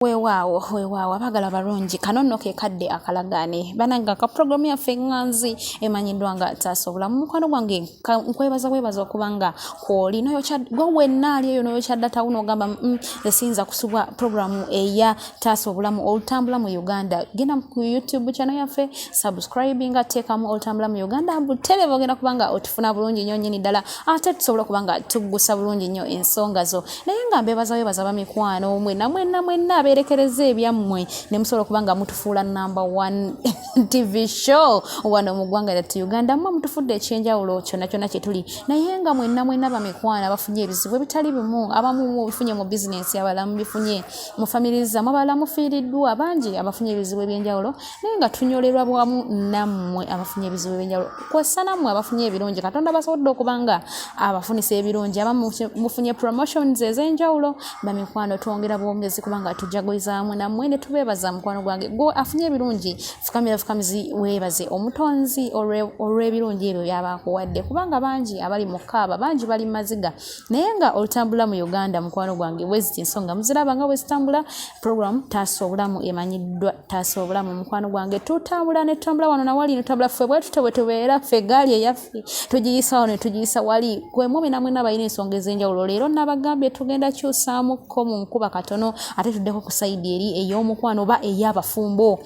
Weewaawo, weewaawo abaagala balungi, kano nno ke kadde akalagaane banange aka pulogulaamu yaffe eŋŋanzi emanyiddwa nga Taasa Obulamu. Mukwano gwange nkwebaza bwebaza okuba nga kwoli noyokya gwe wenna ali eyo noyokya data wo n'ogamba nze siyinza kusubwa pulogulaamu eya Taasa Obulamu olutambula mu Uganda. Genda ku YouTube channel yaffe, subscribinga, teekamu olutambula mu Uganda butereevu ogenda kuba nga otufuna bulungi nnyo nnyini ddala ate tusobola okuba nga tuggusa bulungi nnyo ensonga zo. Naye nga mbebaza webaza bamikwano mwenna mwenna mwenna abeerekereza ebyammwe ne musobola okuba nga mutufuula number 1 TV show wano mu ggwanga lyattu Uganda. Mmwe mutufudde ekyenjawulo kyonna kyonna kye tuli. Naye nga mwenna mwenna bamikwano abafunye ebizibu ebitali bimu, abamu mubifunye mu bizinensi, abalala mubifunye mu famire zammwe, abalala mufiiriddwa, bangi abafunye ebizibu ebyenjawulo. Naye nga tunyolerwa bwamu nammwe abafunye ebizibu ebyenjawulo, kw'ossa nammwe abafunye ebirungi. Katonda basobodde okuba nga abafunisa ebirungi, abamu mufunye promotions ez'enjawulo. Bamikwano twongera bwongezi kubanga tujagulizaamu nammwe ne tubeebaza. Mukwano gwange gwe afunye ebirungi, fukamira fukamizi weebaze omutonzi olw'ebirungi ebyo by'aba akuwadde, kubanga bangi abali mu kaaba, bangi bali mu maziga. Naye nga olutambula mu Uganda mukwano gwange bweziti ensonga muziraba nga bwezitambula. Program Taasa Obulamu emanyiddwa Taasa Obulamu mukwano gwange, tutambula ne tutambula wano nawali ne tutambula ffe bwe tutyo bwe tubeera, ffe eggaali eyaffe tugiyisa wano ne tugiyisa wali. Gwe mumi namwe n'abalina ensonga ez'enjawulo, leero nabagambye tugenda kyusaamuko mu nkuba katono ate tuddeko ku sayidi eri ey'omukwano oba ey'abafumbo.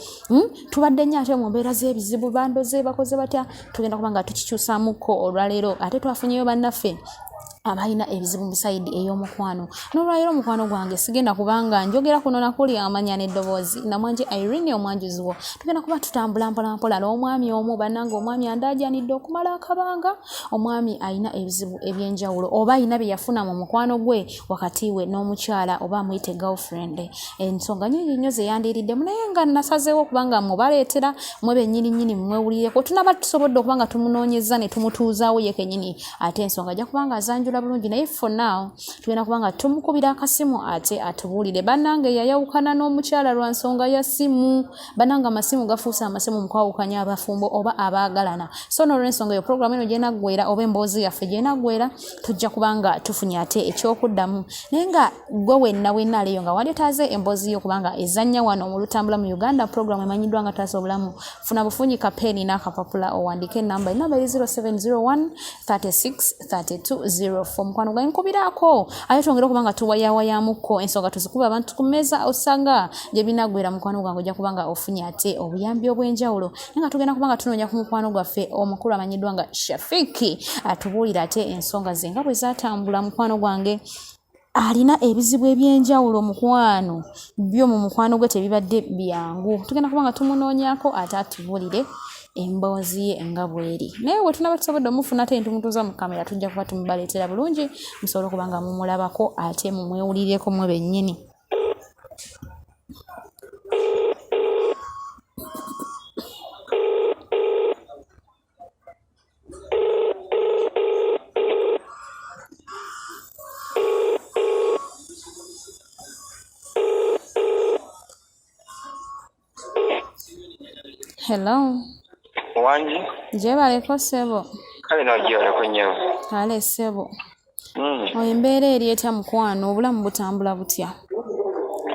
Tubadde nnyo ate mu mbeera z'ebizibu, bandoze bakoze batya, tugenda kuba nga tukikyusaamuko olwaleero. Ate twafunyeyo bannaffe abalina ebizibu mu sayidi ey'omukwano. N'olwaleero mukwano gwange sigenda kubanga njogera kuno nakuli amanya n'eddoboozi namwanje Irene omwanjuzi wo. Tugenda kuba tutambula mpola mpola n'omwami omu. Bannange omwami andaajanidde okumala akabanga. Omwami alina ebizibu eby'enjawulo oba alina bye yafuna mu mukwano gwe wakati we n'omukyala oba amuyite girlfriend. Ensonga nyingi nnyo ze yandiiriddemu, naye nga nasazeewo okuba nga mubaleetera mwe bennyini nnyini mwewulireko. Tunaba tusobodde okuba nga tumunoonyeza ne tumutuuzaawo ye kennyini, ate ensonga ajja kuba nga azanjula bulungi. Naye for now tugenda kuba nga tumukubira akasimu ate atubuulire. Bannange yayawukana n'omukyala lwa nsonga ya ssimu. Bannange amasimu gafuuse amasimu mu kwawukanya abafumbo oba abaagalana. So n'olwensonga eyo pulogulaamu eno gyenaggwera oba emboozi yaffe gyenaggwera tujja kuba nga tufunye ate ekyokuddamu. Naye nga gwe wenna wenna aliyo nga wandyetaaze emboozi yo kubanga ezannya wano mu lutambula mu Uganda, pulogulaamu emanyiddwa nga Taasa Obulamu, funa bufunyi kapeeni n'akapapula owandiike enamba. Enamba eri 0701 36 32 04. Mukwano gwange nkubiraako ate twongere okuba nga tuwayawayamukko ensonga tuzikuba abantu ku mmeeza osanga gye binaggwera. Mukwano gwange ojja kuba nga ofunye ate obuyambi obw'enjawulo. Naye nga tugenda kuba nga tunoonya ku mukwano gwaffe omukulu amanyiddwa nga Shafiki atubuulire ate ensonga ze nga bwe zatambula. Mukwano gwange alina ebizibu eby'enjawulo, mukwano byo mu mukwano gwe tebibadde byangu. Tugenda kuba nga tumunoonyaako ate atubuulire emboozi ye nga bw'eri. Naye bwe tunaba tusobodde omufuna ate netumutuuza mu kamera, tujja kuba tumubaleetera bulungi musobole okuba nga mumulabako ate mumwewulireko mwe bennyini. Hello. Wangi. Gyebaleko ssebo. Kale nawe gyebaleko nnyabo. Kale ssebo. Oyo embeera eri etya mukwano, obulamu butambula butya?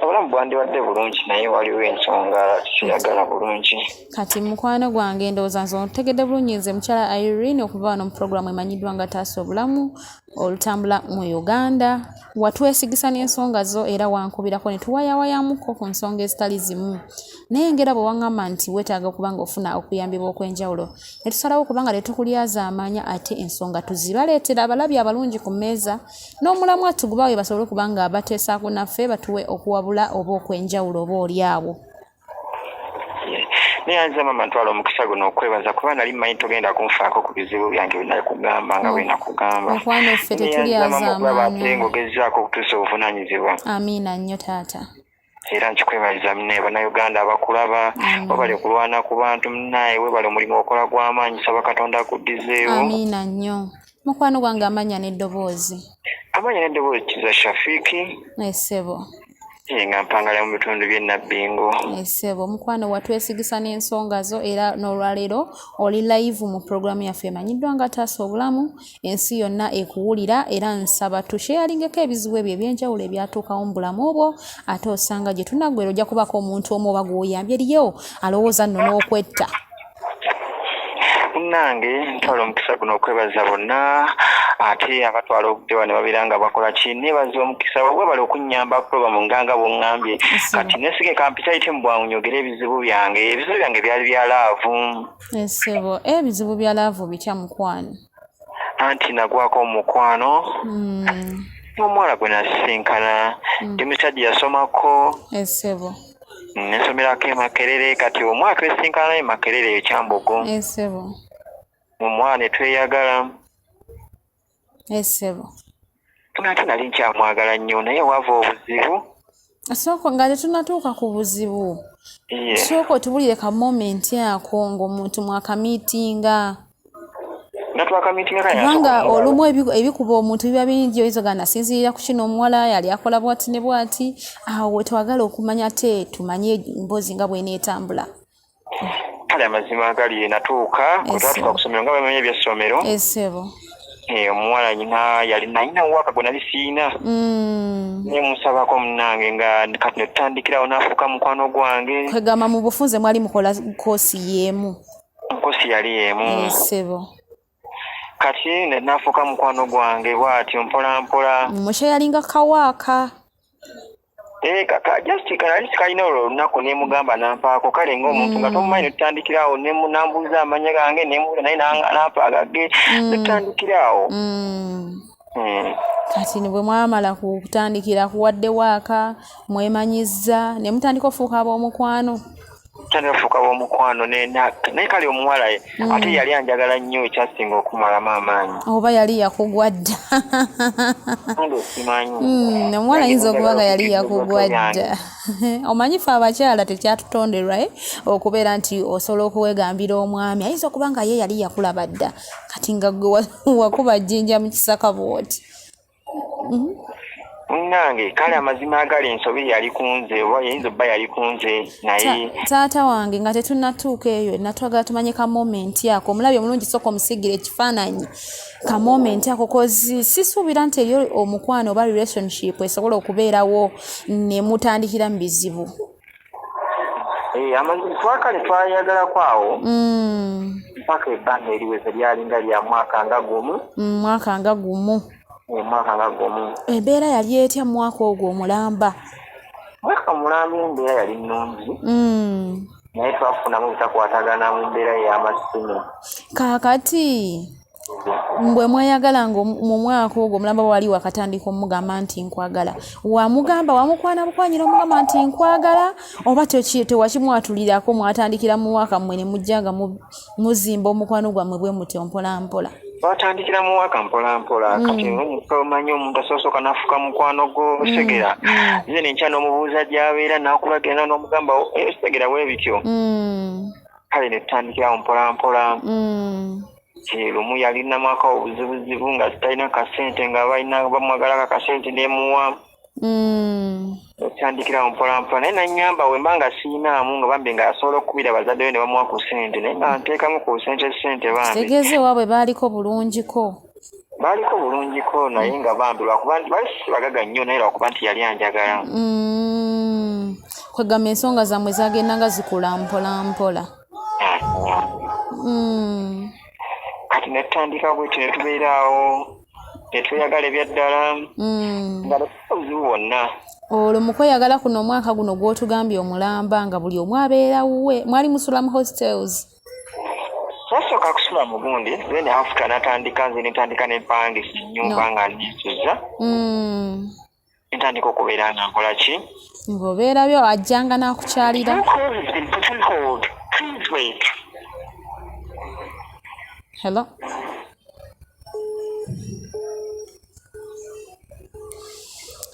Obulamu bwandibadde bulungi naye waliwo ensonga siyagala bulungi. Kati mukwano gwange ndowooza nze ontegedde bulungi. Nze mukyala Irene okuva wano mu pulogulaamu emanyiddwa nga Taasa Obulamu olutambula mu Uganda. Watwesigisa n'ensonga zo era wankubirako ne tuwayawayamuko ku nsonga ezitali zimu. Naye ngera bwe waŋŋamba nti weetaaga okuba ng'ofuna okuyambibwa okw'enjawulo, ne tusalawo kubanga tetukulyazaamaanya ate ensonga tuzibaleetera abalabi abalungi ku mmeeza n'omulamwa tugubawe basobole okuba nga bateesaako naffe batuwe okuwabula oba okw'enjawulo oba oli awo. Neyanza mama, ntwala omukisa guno okwebaza kuba nali mmanyi togenda kunfaako ku bizibu byange bye nakugamba nga bwe nakugamba. Mukwano ffe tetulyazaamaanya. Ate ng'ogezzaako okutuusa obuvunaanyizibwa. Amiina nnyo taata. Era nkikwebaliza munaye, bannayuganda abakulaba webale kulwana ku bantu munaye, webale omulimu okola gw'amaanyi, saba Katonda akuddizeewo. Amiina nnyo mukwano gwange. Amanya n'eddoboozi? Amanya n'eddoboozi Kiza Shafiki. Essebo. Nga mpangalira mu bitundu by'e Nabbingo. Ssebo omukwano, watwesigisa n'ensonga zo, era n'olwaleero oli live mu puroguramu yaffe emanyiddwa nga Taasa Obulamu. Ensi yonna ekuwulira, era nsaba tusharingeko ebizibu ebyo ebyenjawulo ebyatuukawo mu bulamu obwo, ate osanga gye tunaggwera ojja kubako omuntu omu oba gw'oyambye eriyo alowooza nno n'okwetta. Munnange, ntwala omukisa guno okwebaza bonna ate abatwala obudde wano babeera nga bakola ki. Neebaza omukisa, webale okunnyamba puroguramu nganga bw'oŋŋambye. Kati nesige kampitayite mu bwangu nyogere ebizibu byange. Ebizibu byange byali bya love. Ssebo, ebizibu bya love bitya, mukwano? Anti nagwako omukwano n'omuwala gwe nasisinkana. Ndi musajja yasomako. Ssebo. Nensomerako e Makerere. Kati omwaka twesinkana e Makerere e Kyambogo. Ssebo. Omwana ne tweyagala. Ssebo. Ate nali nkyamwagala nnyo, naye waava obuzibu. Sooka, nga tetunnatuuka ku buzibu, sooka otubulire ka moment ako ng'omuntu mwakamiitinga. Nga twakamiitinga kale. Kubanga olumu ebikuba omuntu biba bingi, oyinza ogamba nasinziirira ku kino, omuwala yali akola bwati ne bwati. Awo wetwagala okumanya, ate tumanye emboozi nga bw'eneetambula. Kale amazima agali, natuuka bwe twatuuka ku ssomero, nga bamanyi ebyessomero. Ssebo. Omuwala nyina yali nalina waka gwe nali siina. Nemusabako munnange, nga kati netutandikirawo, nafuuka mukwano gwange. Kwegamba mu bufunze mwali mukola course y'emu? Course yali emu. Ssebo. Kati nafuuka mukwano gwange bwatyo mpola mpola. Musharinga kawaaka? Kaka just kanali sikalina olwo olunaku, nemugamba nampaako. Kale ng'omuntu nga tomumanyi, netutandikirawo, nambuuza amanya gange, nemubuuza naye nampa agage, netutandikirawo. Kati bwe mwamala kutandikira kuwadde waaka, mwemanyiza ne mutandika ofuuka ab'omukwano? Tandika ofuuka ab'omukwano, naye kale omuwala ate yali anjagala nnyo, ekyasinga okumalamu amaanyi. Oba yali yakugwa dda? Nange simanyi. Omuwala ayinza okuba nga yali yakugwa dda. Omanyi ffe abakyala tekyatutonderwa okubeera nti osobola okuwegambira omwami. Ayinza okuba nga ye yali yakulaba dda, kati nga gwe wakuba jjinja mu kisaka bw'oti. Munnange, kale amazima agali, ensobi yali ku nze, oba yayinza obba yali ku nze, naye Taata wange, nga tetunnatuuka eyo, natwagala tumanye ka moment ako. Omulabi omulungi, sooka omusiigire ekifaananyi ka moment ako, 'cause sisuubira nti eriyo omukwano oba relationship esobola okubeerawo ne mutandikira mu bizibu. Amazima twakale twayagalako awo mpaka ebbanga eriweze lyalinga lya mwaka nga gumu. Mwaka nga gumu. Omwaka nga gumu. Embeera yali etya mu mwaka ogwo omulamba? Mwaka mulamba embeera yali nnungi, naye twafunamu obutakwatagana mu mbeera ey'amasimu. Kaakati mbwe mweyagala nga mu mwaka ogwo omulamba, wali wakatandika omugamba nti nkwagala, wamugamba wamukwana bukwanyira omugamba nti nkwagala, oba tewakimwatulirako, mwatandikira mu mwaka mmwe ne mujja nga muzimba omukwano gwammwe bwe mutyo mpola mpola? Twatandikira mu waka mpola mpola. Kati omanyi omuntu asoosooka nafuuka mukwano gwo, segera nze nenkya n'omubuuza gy'abeera, n'akulagenda n'omugamba, segera bwe bityo. Kale ne tutandikirawo mpola mpola. Lumu yalinamwako obuzibuzibu nga talina kasente, nga balina bamwagalako akasente, nemuwa. Otandikirawo mpola mpola, naye nanyamba wemba nga siinaamu, nga bambi nga asobola okukubira bazadde be ne bamuwa ku sente, naye nga nteekamu ku sente sente bambi. Kitegeeza ewaabwe baaliko bulungiko? Baaliko bulungiko, naye nga bambi lwakuba nti bali si bagaga nnyo, naye lwakuba nti yali anjagala. Kwegamba ensonga zammwe zagenda nga zikula mpola mpola. Kati netutandika bwetyo, netubeeraawo netweyagala ebyaddala, nga obuzibu bwonna. Olwo mu kweyagala kuno omwaka guno gw'otugambye omulamba, nga buli omu abeera wuwe, mwali musula mu hostels? Twasooka kusula mu gundi, then after natandika nze nentandika nempangisa ennyumba nga nisuza, nentandika okubeera nga nkola ki. Ng'obeera byo, ajjanga n'akukyalira? Your call has been put on hold. Please wait. Hello?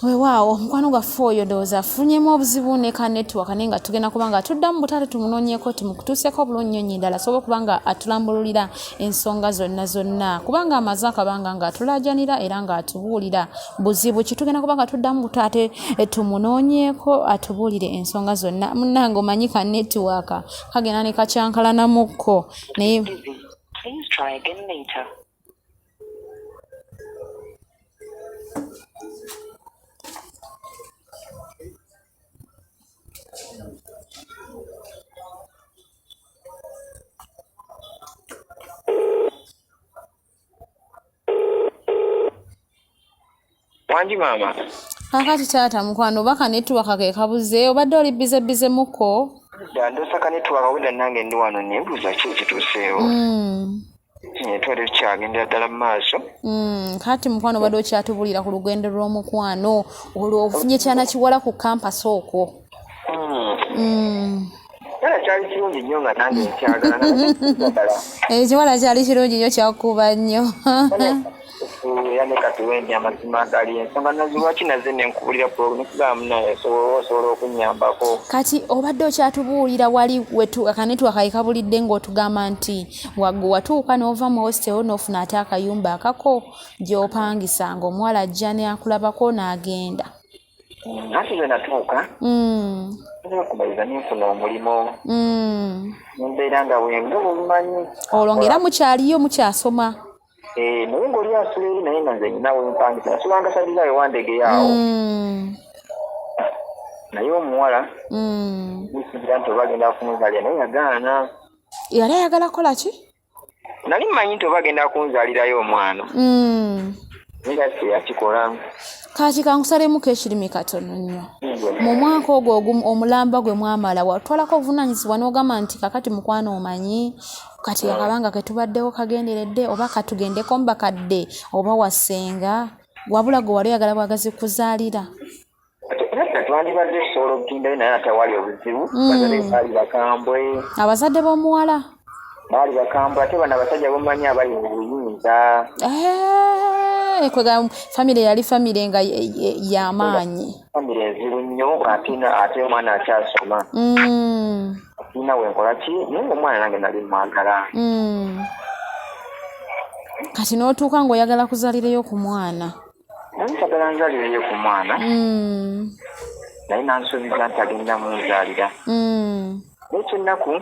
Weewaawo, mukwano gwaffe oyo ndowooza afunyemu obuzibu ne ka network, naye nga tugenda kuba nga tuddamu butaate tumunoonyeeko tumukutuuseeko obulungi nnyo nnyo ddala asobole okuba nga atulambululira ensonga zonna zonna, kubanga amaze akabanga nga atulaajanira era ng'atubuulira buzibu ki. Tugenda kuba nga tuddamu butaate tumunoonyeeko atubuulire ensonga zonna. Munnange omanyi ka network kagenda ne kakyankalanamukko naye. Please try again later. Wangi maama. Kakati taata mukwano, oba ka network ke kabuze, obadde oli bize bize muko? Dda ndosa ka network wedda, nange ndi wano nebuuza ki ekituuseewo. Twali tukyagendera ddala mu maaso. Kati mukwano obadde okyatubulira ku lugendo lw'omukwano olwo, ofunye kyana kiwala ku campus okwo. Era kyali kirungi nnyo nga nange nkyagala ddala. Ekiwala kyali kirungi nnyo, kyakuba nnyo. Era ne kati wendi amazima gali ensonga nazi lwaki naze nenkubulira nekugamba munaye osobola okunnyambako. Kati obadde okyatubuulira wali ka network ekabulidde ng'otugamba nti wagwe watuuka n'ova mu hostel n'ofuna ate akayumba akako gy'opangisa, ng'omuwala ajja ne akulabako n'agenda. Anti lwe natuuka okumaliriza nenfuna omulimu, nembeera nga bwenga bwemumanyi. Olwo ng'era mukyaliyo mukyasoma? Naye ng'oli asula eri, naye nga nze nyina wempangisa, nasulanga sadizayo wandegeyo awo. Naye omuwala nsuubira nti oba agenda kunzaalira, naye yagaana. Yali ayagala kukola ki? Nali mmanyi nti oba agenda kunzaalirayo omwana, naye nga teyakikola. Kati kankusalemuko ekirimi katono nnyo. Mu mwaka ogwo omulamba gwe mwamala, watwalako obuvunaanyizibwa n'ogamba nti kakati mukwano omanyi kati akabanga ketubaddewo kagenderedde, oba katugendeko mu bakadde oba wasenga, wabula gwe wali oyagala bwagazi kuzaalira? Era twandibadde tusobola okugendayo, naye ate wali obuzibu. Bazadde baali bakambwe. Abazadde b'omuwala? Baali bakambwe, ate bano abasajja bomanyi abali mu buyinza. Eh, kwega famire yali famire nga y'amaanyi. Famire enzibu nnyo, ate ate omwana akyasoma. Siina wenkola ki, naye nga omwana nange nali mwagala. Kati n'otuuka ng'oyagala kuzalireyo ku mwana? Nali njagala nzalireyo ku mwana, naye nansuubiza nti agenda munzaalira. Naye kyennaku,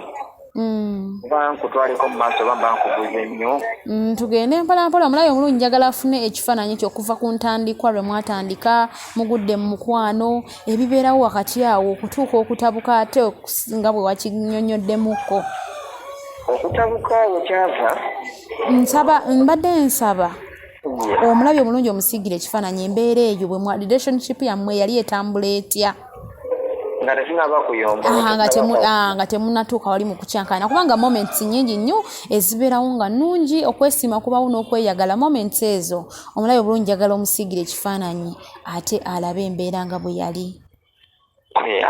oba nkutwaleko mu maaso oba mba nkubuuza ennyo? Tugende mpolampola. Omulabi omulungi njagala afune ekifaananyi kyo okuva ku ntandikwa lwe mwatandika mugudde mu mukwano, ebibeerawo wakati awo okutuuka okutabuka ate nga bwe wakinyonyoddemukko. Okutabuka wekyava. Nsaba, mbadde nsaba omulabi omulungi omusiigire ekifaananyi embeera eyo bwe mwa relationship yammwe yali etambula etya. Nga tetunaba kuyomba. Aha, nga temunatuuka wali mu kukyankana, kubanga moments nyingi nnyo ezibeerawo nga nnungi, okwesiima kubawo n'okweyagala. Moments ezo omulabi obulungi njagala omusiigire ekifaananyi ate alabe embeera nga bwe yali.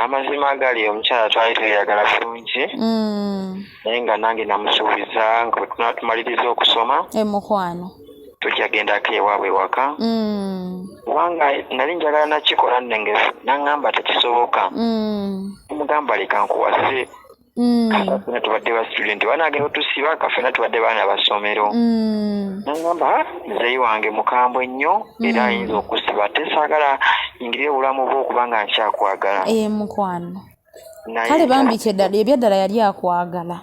Amazima agali, omukyala twali tweyagala bulungi, naye nga nange namusuubiza nga bwe tunaba tumaliriza okusoma, Emukwano. tujja gendako ewaabwe waka, kubanga nali njagala nakikola nenge naŋŋamba tekisoboka. Mugamba leka nkuwase. Fena tubadde ba student, banagenda otusiba kafena tubadde baana basomero. Naŋŋamba, "Ah, muzeeyi wange mukambwe nnyo era ayinza okusiba, ate saagala yingirire obulamu bwo okubanga nkyakwagala." Emukwano. Naye Kale bambi, kyeddala ebyaddala yali akwagala.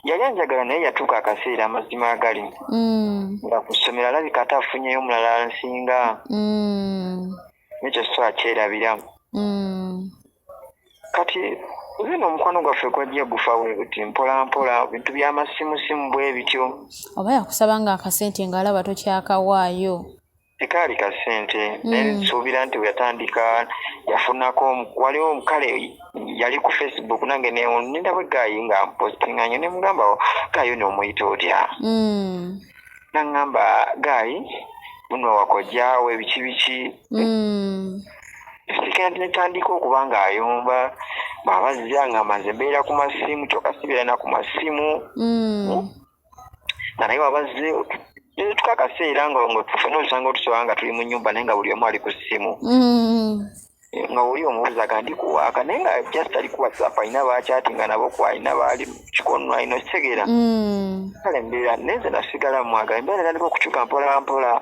Yali anjagala, naye yatuuka akaseera, amazima agali, nga ku ssomero alabika ate afunyeyo omulala nsinga. Nekyo so akyerabira. Kati nze omukwano gwaffe gwajja gufa bwe buti mpola mpola, bintu by'amasimusimu bwe bityo. Oba yakusaba nga akasente ng'alaba tokyakawaayo? Tekaali kasente, naye nsuubira nti bwe yatandika yafunako waliwo kale yali ku Facebook, nange nendaba guy nga mpostinga nnyo, ne mugamba, "Guy ono omuyita otya?" Naŋŋamba guy buno wakojjaawe biki biki. Sikira netandika okuba ng'ayomba bw'aba azze ngamba nze mbeera ku masimu, kyokka sibeera na ku masimu. Nga naye waba azze Netuka akaseera nga ffenna osanga otusobola nga tuli mu nnyumba, naye nga buli omu ali ku ssimu. Nga oli omubuuza ga ndi kuwaaka, naye nga just ali ku WhatsApp, alina bakyatinga nabo ku, alina baali kikono, alina okitegeera. Kale embeera naye nze nasigala mwagala, embeera netandika okukyuka mpola mpola.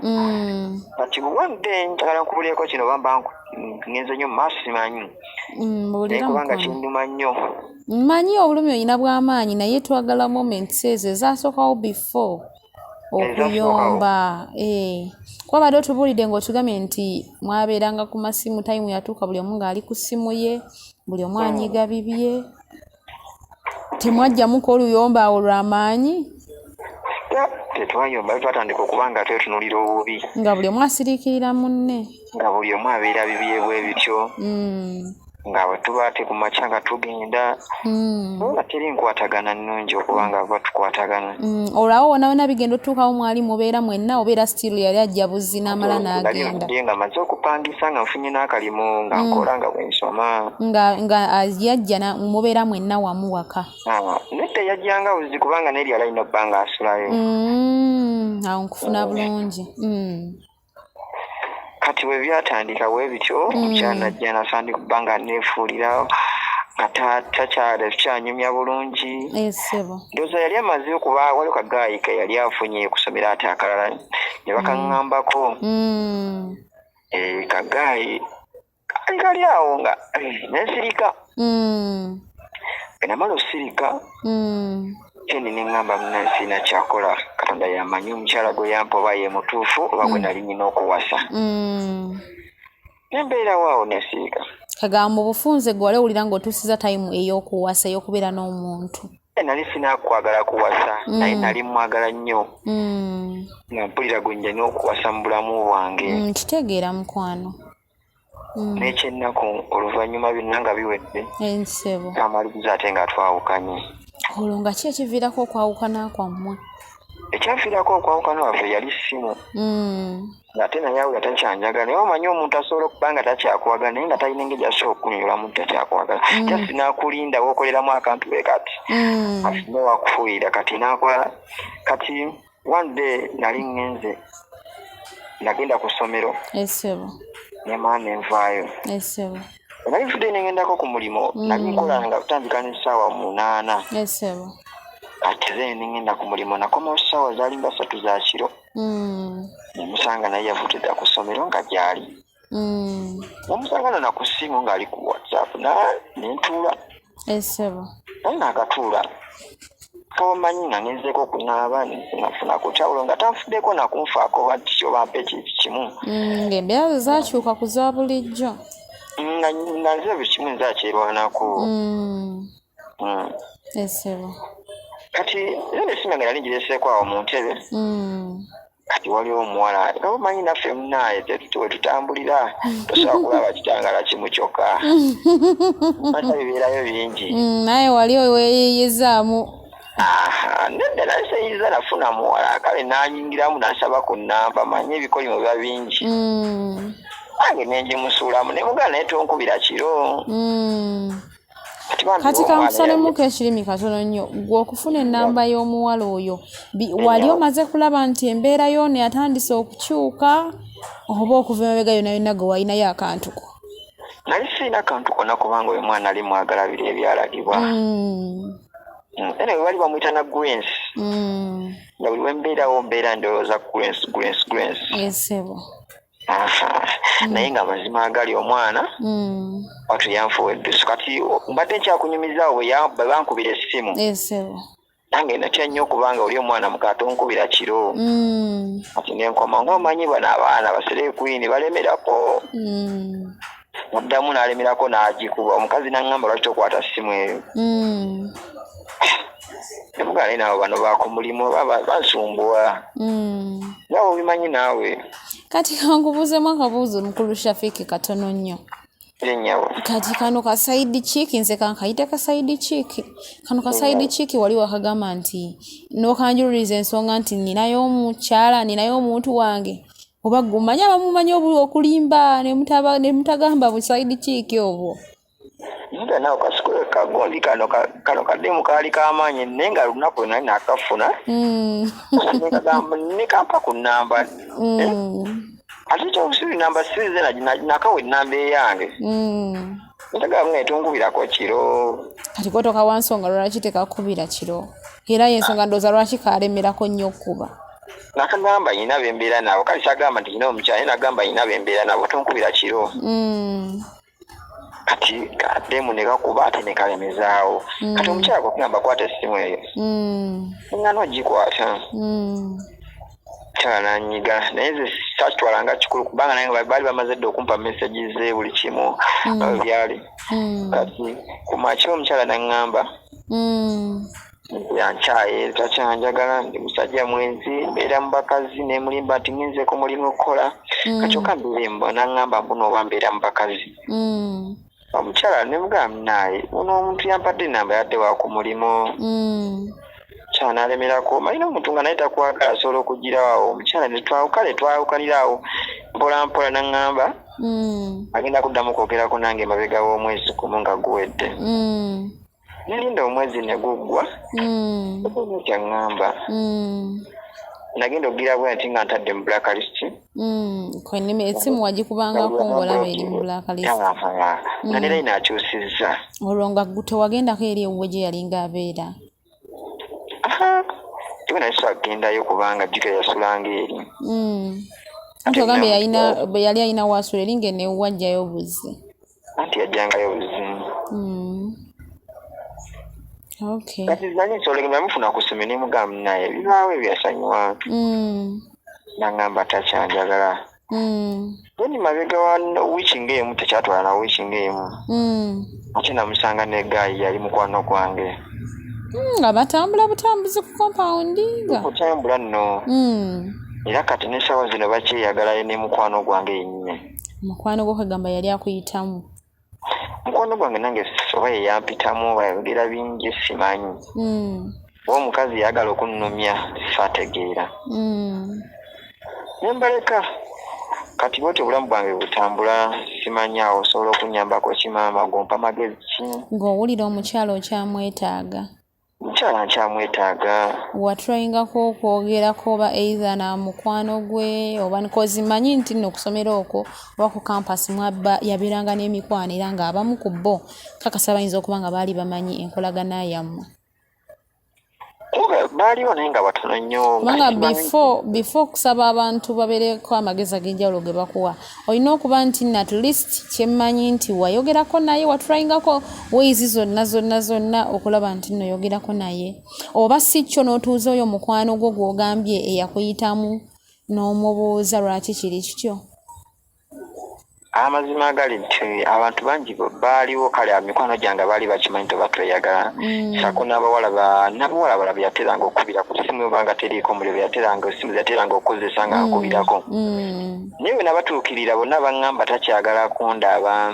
Kati one day njagala nkubulyeko kino, oba mba ngenze nnyo mu maaso simanyi. Naye Mbuulira kubanga mukwano. Kinduma nnyo. Mmanyi obulumi olina bw'amaanyi, naye twagala moments ezo ezasookawo before okuyomba. Eh. Kuba badde otubuulidde ng'otugambye nti mwabeeranga ku masimu, time yatuuka buli omu ng'ali ku ssimu ye, buli omu anyiga bibye. Temwajjamuko oluyomba awo lw'amaanyi? Tetwayomba, twatandika okuba nga twetunuulira obubi. Nga buli omu asiriikirira munne. Nga buli omu abeera bibye bwe bityo. Nga bwe tuba ate ku makya nga tugenda, nga teri nkwatagana nnungi okuba nga ba tukwatagana. Olwo awo wonna wonna bigenda otutuukawo, mwali mubeera mwenna obeera still yali ajja buzzi n'amala Nali n'agenda? nvuddeyo nga maze okupangisa, nga nfunye n'akalimu, nga nkola nga bwe nsoma. Nga yajja mubeera mwenna wamu waka? Ah, nedda, yajjanga buzi kubanga naye lyali alina obba nga asulayo. Awo nkufuna bulungi. Kati bwe byatandika bwe bityo, omukyala najja nasandika okuba nga neefuulira nga takyanyumya bulungi. Esebo. Ndowooza yali amaze okuba waliwo kagaayi ke yali afunye okusomera ate akalala ne bakaŋŋambako. Eh, kagaayi kali kali awo nga nensirika. Bwe namala osirika, kendi neŋŋamba munansi sirina kyakola, Katonda yamanyi omukyala gwe yampa oba ye mutuufu oba gwe nali nyina okuwasa. Nembeerawo awo nesiika. Kagamba mu bufunze gwe wali owulira ng'otuusiza time ey'okuwasa, ey'okubeera n'omuntu? Nali sinakwagala kuwasa, naye nali mwagala nnyo, nga mpulira gwe nja n'okuwasa mu bulamu bwange. Kitegeera mukwano. N'ekyennaku, oluvannyuma byonna nga biwedde, Ensebo. amaliriza ate nga twawukanye. Olwo nga ki ekiviirako okwawukana kwammwe? Ekyaviirako okwawukana waffe yali ssimu. Ng'ate naye awulira takyanjagala, naye omanyi omuntu asobola okuba nga takyakwagala naye nga talina engeri gyasobola okukunyonyolamu nti takyakwagala, just n'akulinda wookoleramu akantu bwe kati, afune wakufuuyira. Kati n'akola, kati one day nali ŋŋenze, nagenda ku ssomero. Esebo. Nemala nenvaayo. Esebo. Nali nvuddeyo nengendako ku mulimu, nali nkola nga kutandika n'essaawa 8. Esebo. Kati then nengenda ku mulimu, nakomawo ssaawa zaali nga 3 za kiro. Nemusanga naye yavudde dda ku ssomero nga gyali. Namusanga nona ku ssimu ng'ali ku WhatsApp, nentuula. Esebo. Naye naakatuula, tomanyi nga ngenzeeko okunaaba, nafuna ku tawulo, nga tanfuddeko nakunfaako oba kiki oba mpa ekintu kimu. Ng'embeera zo zakyuka ku za bulijjo. Nga nze buli kimu nze akyerwanako. Esebo. Kati era nesimu yange nali ngireseeko awo mu ntebe. Kati waliwo omuwala nga omanyi naffe munaaye we tutambulira tosobola kulaba kitangala kimu kyokka, mata bibeerayo bingi. Naye wali weeyiyizaamu? Aha, nedda, nali seeyiza nafuna muwala, kale nayingiramu nasaba ku nnamba, manye ebikolimo biba bingi. Nange nengimusuulamu nemugala naye tonkubira kiro. Kati bambi Kati omwana kankusalemuko ekirimi katono nnyo. Gwe okufuna ennamba y'omuwala oyo, wali omaze kulaba nti embeera y'ono yatandise okukyuka, oba okuva emabega yonna yonna gwe walinayo akantu ko? Nali sirina kantu konna, kubanga oyo mwana ali mwagala biri ebyalagibwa. Anyway, bali bamuyita na Grace. Nga buli wembeerawo mbeera ndowooza Grace, Grace, Grace. Esebo. Aha. Naye nga amazima agali omwana watu yanfuwa eddusu. Kati mbadde nkyakunyumizaawo bwe bankubira essimu, Esebo. nange natya nnyo okubanga oli omwana mukatonkubira kiro. Kati nenkoma, ngaomanyi bano abaana basere kwini balemerako. Naddamu n'alemerako n'agikuba, omukazi n'aŋŋamba, "Lwaki tokwata ssimu eyo?" Nemugamba, "Naye nabo bano bakumulimu bansumbuwa." Naawe obimanyi naawe. Kati kankubuuzemu akabuuzo, mukulu Shafiki, katono nnyo. Ennyabo. Kati kano ka side chick, nze kankayite ka side chick, kano ka side chick wali wakagamba nti n'okanjululiza ensonga nti ninayo omukyala, ninayo omuntu wange, oba gumanyi abamumanyi okulimba ne mutagamba bu side chick obwo? Nda nawe kasukule kagondi kano kano kaddemu kaali kamaanyi, naye nga lunaku lwe nali nakafuna, nekampa ku nnamba. Ate kyobusiru namba size nakawa ennamba eyange. Ntagala nga etunkubirako kiro. Kati kotoka wansonga lwaki tekakubira kiro, era yensonga ndowooza lwaki kalemerako nnyo okuba. Nakagamba nyina bembeera nabo, kale kyagamba nti nyina omukyala, naye nagamba nyina bembeera nabo, tonkubira kiro. Kati kaddemu ne kakuba ate ne kalemezaawo. Kati omukyala kwekugamba kwata essimu eyo, ngana ogikwata. Mukyala nanyiga, naye nze sakitwala nga kikulu kubanga naye baali bamaze dda okumpa message ze buli kimu nga bwe byali. Kati ku makya omukyala naŋŋamba yankyaye, takyanjagala, ndi musajja mwenzi, mbeera mu bakazi, nemulimba nti ngenze ku mulimu okukola. Kakyokka mbeera embwa, naŋŋamba mbuno oba mbeera mu bakazi. Omukyala nemugamba naye ono omuntu yampadde enamba yadde wa ku mulimu. Omukyala n'alemerako, malina omuntu nga naye takwagala asobola okugirawo awo. Omukyala netwawukale twawukanira awo mpola mpola, naŋŋamba agenda kuddamu kwogerako nange emabega w'omwezi gumu nga guwedde. Nelinda omwezi ne guggwa, kyaŋŋamba nagenda okugira bwe nti nga ntadde mu blacklist. Kwenime esimu wagikubangako ng'olaba eri mu blacklist. Nga ne layini akyusizza. Olwo nga tewagendako eri ewuwe gye yalinga abeera? Tiwe naye sobola kugendayo kubanga jjukira yasulanga eri. Anti ogambye yalina bwe yali alina waasula eri ng'enewuwe ajjayo buzzi. Anti yajjangayo buzzi. Okay. Kati nali nsobola ogenda mufuna ku ssimu ne mugamba naye bibaawo ebyasanyuwa. Nangamba takyanjagala. Then mabega wa wiiki ng'emu, tekyatwala na wiiki ng'emu, ate namusanga ne guy yali mukwano gwange. Nga batambula butambuzi ku compound nga kutambula nno. Era kati n'essaawa zino bakyeyagalayo ne mukwano gwange yennyini. Mukwano gwo kwegamba yali akuyitamu. Mukwano gwange nange oba yeyampitamu oba yayogera bingi simanyi. Oba omukazi yagala okunnumya saategeera. Ne mbaleka. Kati bwotyo obulamu bwange butambula, simanyi awo osobola okunnyambako ki maama, gompa magezi ki? Ng'owulira omukyala okyamwetaaga? Omukyala nkyamwetaaga. Watryingako okwogerako oba either na mukwano gwe oba nkozi manyi nti nno okusomera okwo oba ku campus mwabba yabeeranga n'emikwano, era ng'abamu ku bo kakasa bayinza okuba nga baali bamanyi enkolagana yammwe. Baaliwo naye nga batono nnyo. Kubanga before okusaba abantu babeereko amagezi ag'enjawulo ge bakuwa, olina okuba nti nno at least kyemmanyi nti wayogerako naye, watryingako ways zonna zonna zonna okulaba nti nno oyogerako naye, oba si kyo n'otuuza oyo mukwano gwo gw'ogambye eyakuyitamu n'omubuuza lwaki kiri kityo. Amazima agali nti abantu bangi baaliwo, kale mikwano gyange baali bakimanyi nti oba tweyagala. Ssaako n'abawala n'abawala balala beyateranga okukubira ku ssimu oba nga teriiko muliro, beyateranga essimu zeyateranga okukozesa nga nkubirako. Naye bwe nabatuukirira bonna baŋŋamba takyagala kundaba.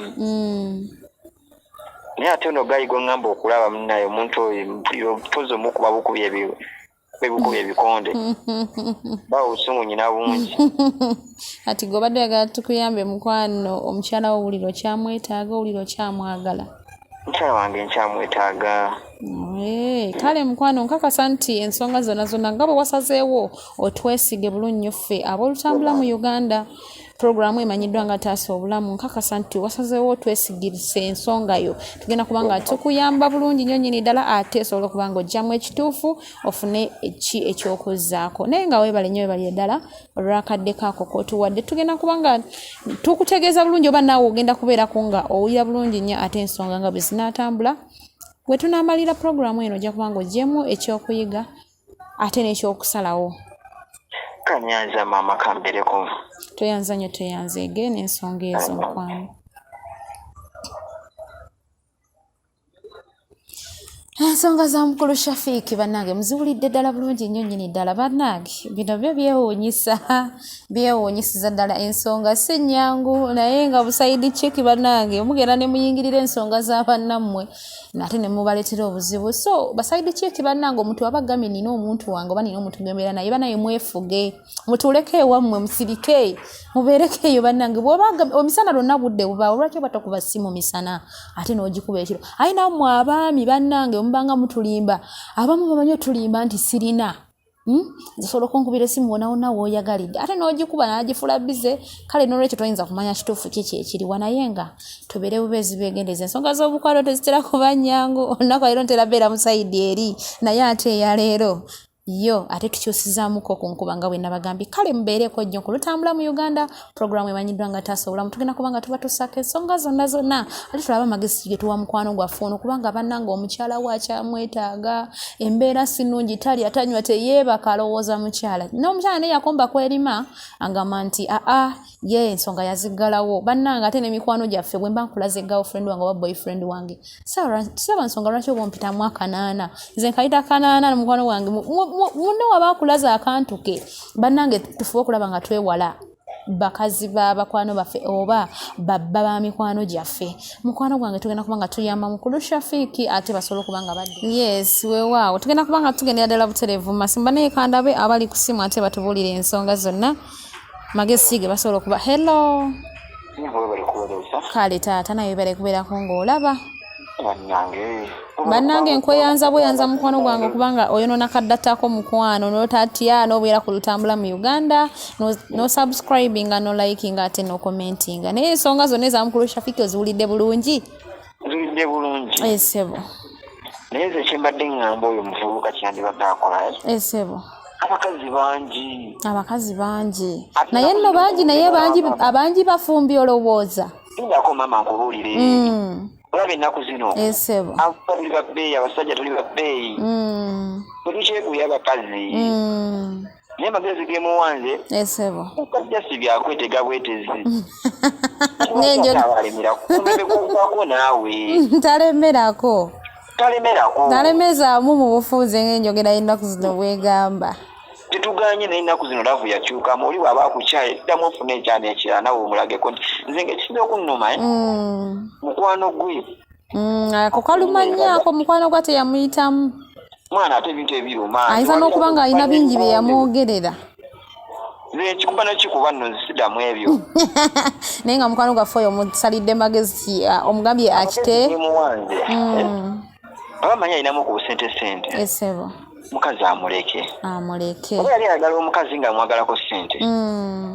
Naye ate ono guy gwe ŋŋamba okulaba munnaye omuntu oyo mpulira obutozi omukuba bukubi ebibukubi ebikonde bawa obusungu nyina bungi. Kati gwe obadde oyagala tukuyambe mukwano, omukyala wo owulira okyamwetaaga, owulira okyamwagala? Mukyala wange nkyamwetaaga. Kale mukwano, nkakasa nti ensonga zonna zonna nga bwe wasazeewo otwesige bulungi nnyo ffe ab'olutambula mu Uganda, puroguramu emanyiddwa nga Taasa Obulamu, nkakasa nti wasazeewo otwesigirise ensonga yo, tugenda kuba nga tukuyamba bulungi nnyo nnyini ddala, ate osobola okuba nga oggyamu ekituufu ofune ki ekyokuzzaako. Naye nga weebale nnyo, weebalire ddala olwakadde kaako k'otuwadde. Tugenda kuba nga tukutegeeza bulungi oba naawe ogenda kubeerako nga owulira bulungi nnyo, ate ensonga nga bwe zinaatambula bwe tunaamalira puroguramu eno ojja kuba nga oggyemu ekyokuyiga ate n'ekyokusalawo. Kanyanza maama, kambereko. Toyanza nnyo, toyanzeege n'ensonga ezo mukwano. Ensonga za mukulu Shafiiki bannange muziwulidde ddala bulungi nnyo nnyini ddala. Bannange bino byo byewuunyisa, byewuunyisiza ddala. Ensonga si nnyangu, naye nga busayidi chiki bannange mugenda ne muyingirira ensonga za bannammwe nate ne mubaleetera obuzibu. So basayidi chiki bannange, omuntu aba agambye nina omuntu wange oba nina omuntu gwembeera naye, banaye mwefuge, mutuuleko ewammwe, musirike, mubeereko eyo bannange. Bw'oba omisana lwonna budde bubaawo, lwaki oba tokuba ssimu misana ate n'ogikuba ekiro? Aye nammwe abaami bannange mubanga mutulimba, abamu bamanyi otulimba nti sirina. Nsobola okunkubira esimu wona wonna w'oyagalidde, ate n'ogikuba n'agifula bize. Kale n'olwekyo toyinza kumanya kituufu kiki ekiriwa, naye nga tubeere bubeezi beegendeza. Ensonga z'obukwano tezitera kuba nnyangu. Olunaku leero ntera beera mu sayidi eri, naye ate eya leero yo ate tukyusizaamuko ku nkuba nga bwe nabagambye. Kale mubeereko nnyo ku Lutambula mu Uganda, puroguramu emanyiddwa nga Taasa Obulamu. Tugenda kuba nga tubatuusaako ensonga zonna zonna, ate tulabe amagezi ge tuwa mukwano gwaffe ono, kubanga bannange omukyala we akyamwetaaga. Embeera si nnungi, talya, tanywa, teyeebaka, alowooza mukyala. N'omukyala naye yakomba kwerima, agamba nti aa ye ensonga yaziggalawo. Bannange ate n'emikwano gyaffe, bwe mba nkulaze girlfriend wange oba boyfriend wange, saba nsonga lwaki oba ompitamu akanaana? Nze nkayita kanaana mukwano wange. Munne waba akulaze akantu ke, bannange tufube okulaba nga twewala bakazi ba bakwano baffe oba babba ba mikwano gyaffe. Mukwano gwange, tugenda kuba nga tuyamba mukulu Shafiiki ate basobole okuba nga badde. Yes, weewaawo, tugenda kuba nga tugendera ddala butereevu mu masimu. Banaye kandabe abali ku simu ate batubuulire ensonga zonna, magezi ki ge basobola okuba. Hello. Webale kuweereza. Kale taata, naye webale kubeerako ng'olaba. Bannange. Bannange nkweyanza bweyanza mukwano gwange, okubanga oyonoona kaddatako mukwano n'otatya n'obeera ku Lutambula mu Uganda, nosubscribinga, nolikinga ate nokommentinga. Naye ensonga zonna eza mukulu Shafiki oziwulidde bulungi? Nziwulidde bulungi. Esebo. Naye nze kyembadde ŋŋamba oyo omuvubuka kyandibadde akola, Esebo. abakazi bangi. Abakazi bangi. Ate Naye nno bangi, naye bangi, abangi bafumbi olowooza. Lindako maama nkubuulire. Olaba ennaku zino, Esebo. abavubuka tuli babbeeyi, abasajja tuli babbeeyi, tetukyeguya abakazi. Naye amagezi gemuwanze, Esebo. musajja si byakwetega bwetezi. N'enjoga- Abalemera kumebe gwako naawe. Talemerako. Talemerako. Talemezaamu mu bufunze ng'enjogera y'ennaku zino bwegamba. Tetuganye, naye ennaku zino love yakyukamu. Oli bw'aba akukyaye, ddamu ofune ekyana ekirala nawe omulageko nti nze ngaekisinza okunnuma, eh, mukwano gwe. Ako kaluma nnyo ako, mukwano gwa teyamuyitamu. Mwana, ate ebintu ebiruma. Ayinza n'okuba ng'alina bingi bye yamwogerera. Nze nkikuba nakikuba nno, nzisidamu ebyo. Naye nga mukwano gwaffe oyo omusalidde magezi ki? Omugambye akite? Muwanze aba manyi alinamu ku busente sente. Esebo. Mukazi amuleke. Amuleke. Oba yali ayagala omukazi nga amwagalako sente,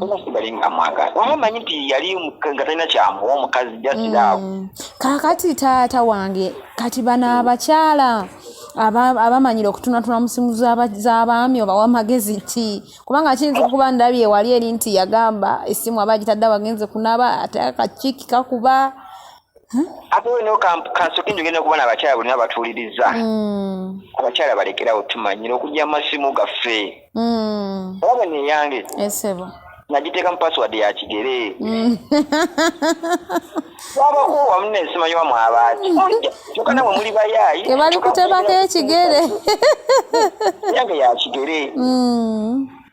oba sigale nga amwagala, oba amanyi nti yali nga talina kyamuwa omukazi, just love. Kaakati taata wange, kati bano abakyala abamanyire okutunatuna mu simu z'abaami, obawa magezi ki? Kubanga kiyinza okuba ndabye wali eri nti yagamba essimu aba agitadde awagenze kunaba, ate akakiiki kakuba. Ate weno kansooke njogenda kuba n'abakyala bonna batuuliriza. Abakyala balekerawo tumanyire okujja mu masimu gaffe. Olaba neyange, Esebo. nagiteeka mu password ya kigere. Wabako wamu nesimanyi wamwabaaki, kyokka namwe muli bayaayi. Tebali kutemako ekigere. Yange ya kigere,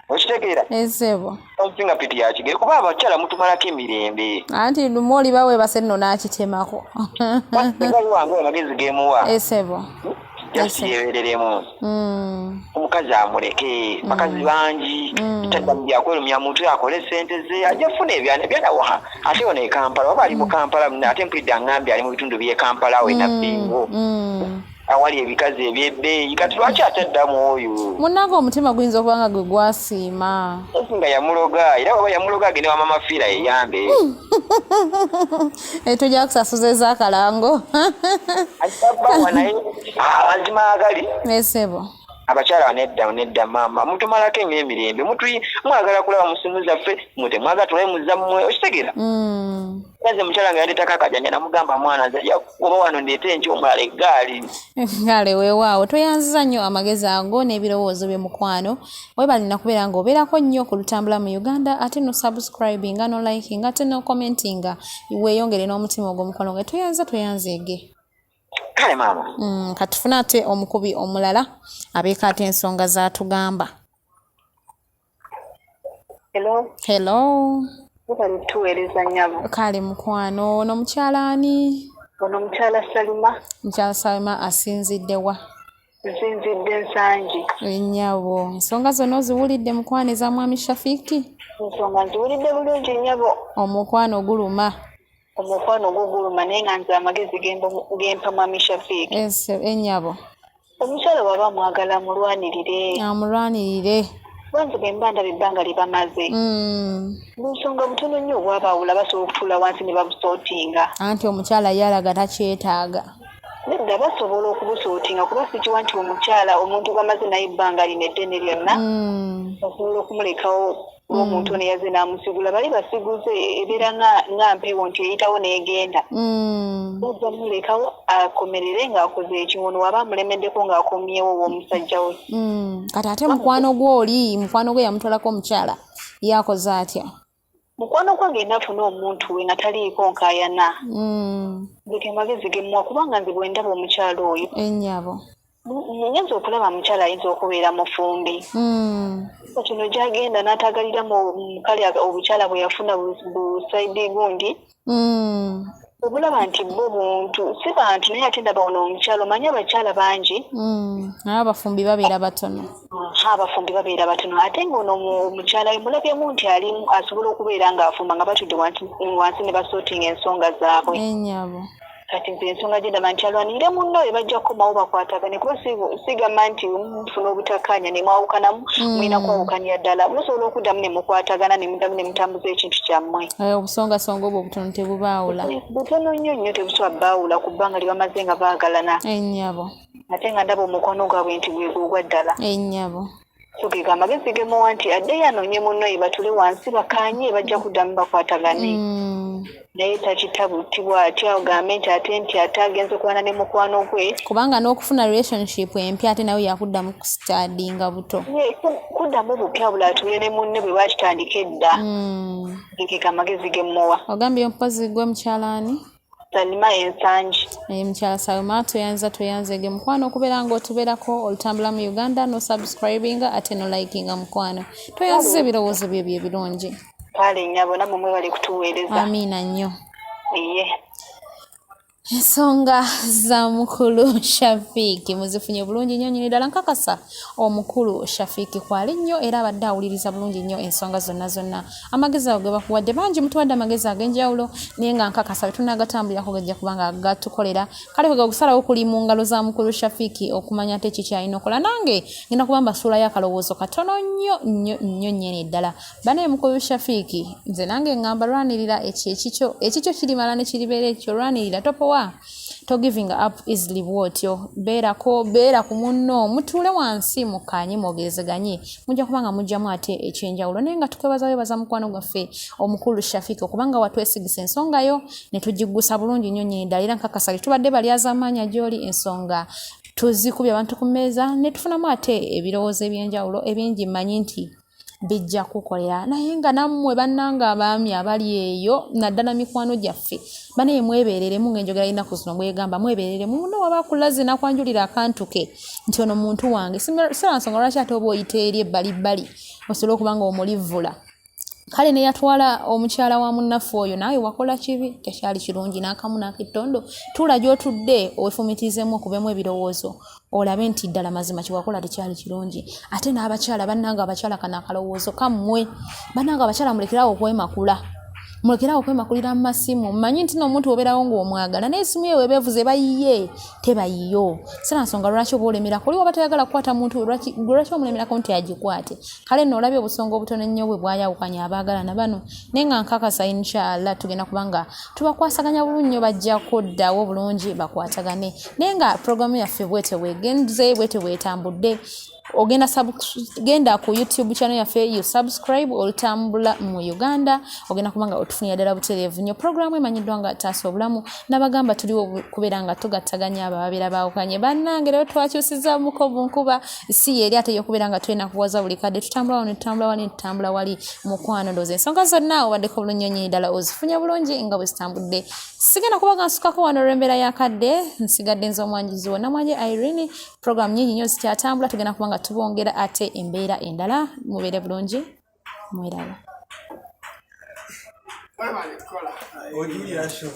okitegeera? Esebo. Fingerprint ya kigere, kuba abakyala mutumalako emirembe. Anti lumu oliba weebase nno n'akitemako. Gali wange amagezi gemuwa, Esebo. just yebereremu. Omukazi amuleke, bakazi bangi. Tadda mu byakwerumya muntu, akole sente ze, ajja funa ebyana ebyana waha. Ate ono e Kampala, oba ali mu Kampala muna, ate mpulidde aŋŋambye ali mu bitundu by'e Kampala we Nabbingo, awali ebikazi ebyebbeeyi. Kati lwaki ate addamu oyo? Munnange, omutima guyinza okuba nga gwe gwasiima. Nga yamuloga, era waba yamuloga agende wa Mama Fiira yeyambe. Tujja kusasuza ez'akalango. Abawa naye amazima agali, Esebo. abakyala nedda, nedda maama, mutumalako ennyo emirembe. Mwagala kulaba mu simu zaffe, mwe temwagala tulabe mu zammwe, okitegeera? Nze mukyala nga yandeetako akajanja, namugamba, mwana, nze ajja kugoba wano ndeete enkya omulala eggaali. Kale weewaawo, toyanziza nnyo amagezi ago n'ebirowoozo bye mukwano. Webalina kubeera ng'obeerako nnyo ku Lutambula mu Uganda, ate no subscribinga, no likinga, ate no commentinga, weeyongere n'omutima ogwo mukwano gwe. Toyanza, toyanzeege. Kale maama. Katufune ate omukubi omulala abeeko ate ensonga z'atugamba. Hello, Hello. webale tuweereza nnyabo. Kale mukwano, ono mukyala ani? Ono mukyala Salima. Mukyala Salima asinzidde wa? Nsinzidde Nsangi. Ennyabo, ensonga zonna oziwulidde mukwano eza mwami Shafiiki? Ensonga nziwulidde bulungi nnyabo. Omukwano guluma. Omukwano guguluma, naye nga nze amagezi gempa mwami Shafiiki. Ennyabo. Omukyala bw'aba amwagala amulwanirire. Amulwanirire. Kuba nze bwe mba ndaba ebbanga lye bamaze. Busonga butono nnyo obwabaawula, basobola okutuula wansi ne babusootinga. Anti omukyala ye alaga takyetaaga. Nedda, basobola okubusootinga, kuba sikiwa nti omukyala omuntu gw'amaze naye ebbanga lino eddene lyonna basobola okumulekawo omuntu ono yazze n'amusigula. Bali basiguze ebeera nga mpewo nti eyitawo n'egenda. Bajja mulekawo akomerere ng'akoze ekiŋono, waba amulemeddeko ng'akomyewo ow'omusajja we. Kati ate mukwano gwe oli, mukwano gwe yamutwalako omukyala, yakoze atya? Mukwano gwe agenda afune omuntu we nga taliiko nkaayana. Nze ge magezi ge mmuwa, kubanga nze bwe ndaba omukyala oyo, Ennyabo. Nnyinza okulaba mukyala ayinza okubeera mufumbi. Kino gy'agenda n'atagalira mu kale obukyala bwe yafuna bu side gundi, obulaba nti bo buntu si bantu, naye ate ndaba ono omukyala, omanyi abakyala bangi. Naye abafumbi babeera batono. Aha, abafumbi babeera batono, ate ng'ono omukyala we mulabyemu nti alimu asobola okubeera ng'afumba nga batudde wansi wansi ne basootinga ensonga zaabwe. Ennyabo. Kati nze ensonga gye ndaba nti alwanirire munno, we bajja kukomawo bakwatagane, kuba sigamba nti mufuna obutakkaanya ne mwawukanamu, mulina kwawukanira ddala. Musobola okuddamu ne mukwatagana ne muddamu ne mutambuza ekintu kyammwe. Obusongasonga obwo obutono tebubaawula. Butono nnyo nnyo, tebusobola baawula ku bbanga lye bamaze nga baagalana. Ennyabo. Ate nga ndaba omukwano gwabwe nti gwe gwogwa ddala. Ennyabo. So ge amagezi gemuwa nti addeyo anoonye munno ye, batule wansi bakkaanye, bajja kuddamu bakwatagane. Naye takitabutibwa atya ogambe nti ate nti ate agenze kubana ne mukwano gwe. Kubanga n'okufuna relationship empya ate nawe yakuddamu kusitadinga buto. Ye, kuddamu bupya bula atuule ne munne bwe bakitandika edda. Ge amagezi gemuwa. Ogambye mpozi gwe mukyala ani? Salima Ensangi. Mukyala Salima, tweyanza, tweyanzege mukwano okubeera ng'otubeerako olutambula mu Uganda, no subscribinga ate no likinga. Mukwano, tweyanziza ebirowoozo byo bye birungi. Kale nnyabo, nammwe mwebale kutuweereza. Amiina nnyo. Iye. Ensonga za mukulu Shafiiki muzifunye bulungi nnyo nnyini ddala. Nkakasa omukulu Shafiiki kwali nnyo era abadde awuliriza bulungi nnyo ensonga zonna zonna, amagezi ago ge bakuwadde. Bangi mutuwadde amagezi ag'enjawulo, naye nga nkakasa bwe tunaagatambulirako gajja kuba nga gatukolera. Kale kwega okusalawo kuli mu ngalo za mukulu Shafiiki okumanya ate kikyalina okukola. Nange ngenda kuba mbasuulayo akalowoozo katono nnyo nnyo nnyo nnyini ddala. Banaye mukulu Shafiiki, nze nange ŋŋamba lwanirira ekyo ekikyo. Ekikyo kirimala ne kiribeera ekyo. Lwanirira, topowa, to giving up easily bw'otyo. Beerako, beera ku munno, mutuule wansi mukkaanye, mwogerezeganye, mujja kuba nga mujjamu ate ekyenjawulo. Naye nga tukwebaza, webaza mukwano gwaffe omukulu Shafiiki okubanga watwesigisa ensonga yo ne tugiggusa bulungi nnyo nnyini ddala. Era nkakasa tetubadde balyazaamaanya gy'oli, ensonga tuzikubye abantu ku mmeeza ne tufunamu ate ebirowoozo ebyenjawulo ebingi. Mmanyi nti bijja kukolera, naye nga nammwe bannanga abaami abali eyo, naddala mikwano gyaffe, banaye mwebeereremu. Ng'enjogera y'ennaku zino bwegamba, mwebeereremu. Muno waba akulaze nakwanjulira akantu ke nti ono muntu wange, sira nsonga lwaki ate oba oyita eri ebbalibbali osobole okuba nga omulivvula. Kale neyatwala omukyala wa munnaffe oyo, naawe wakola kibi, tekyali kirungi n'akamu n'akettondo. Tuula gy'otudde owefumitirizeemu, okubemu ebirowoozo, olabe nti ddala mazima kyewakola tekyali kirungi. Ate n'abakyala bannanga, abakyala, kano akalowoozo kammwe. Bannanga abakyala, mulekerawo okwemakula, mulekerawo okwemakulira mu masimu. Mmanyi nti n'omuntu obeerawo ng'omwagala, naye esimu ye weeba evuze bayiye tebayiyo, sira nsonga lwaki oba olemerako. Oli waba toyagala kukwata muntu, lwaki omulemerako nti agikwate? Kale nno olabye obusonga obutono ennyo bwe bwayawukanya abaagalana bano, naye nga nkakasa inshallah tugenda kubanga tubakwasaganya bulungi nnyo, bajja kuddawo bulungi bakwatagane. Naye nga puroguramu yaffe bwete bwegenze, bwete bwetambudde. Ogenda genda ku YouTube channel yaffe, you subscribe Olutambula mu Uganda, ogenda kuba nga otufunira ddala butereevu nnyo. Programu emanyiddwa nga Taasa Obulamu. Nabagamba tuliwo kubeera nga tugattaganya abo ababeera baawukanye. Bannange, leero twakyusiza muko bunkuba si yeeri ate yokubeera nga tulina kuwaza buli kadde. Tutambula wano, tutambula wali, tutambula wali. Mukwano, ndowooza ensonga zonna obaddeko bulungi nnyini ddala, ozifunye bulungi nga bwe zitambudde. Sigenda kuba nga nsukako wano olw'embeera y'akadde. Nsigadde nze omwanjuzi wo, Namwanje Irene. Program nyingi nnyo zikyatambula, tugenda kuba nga tubongera ate embeera endala. Mubeere bulungi, mweraba. Ogira.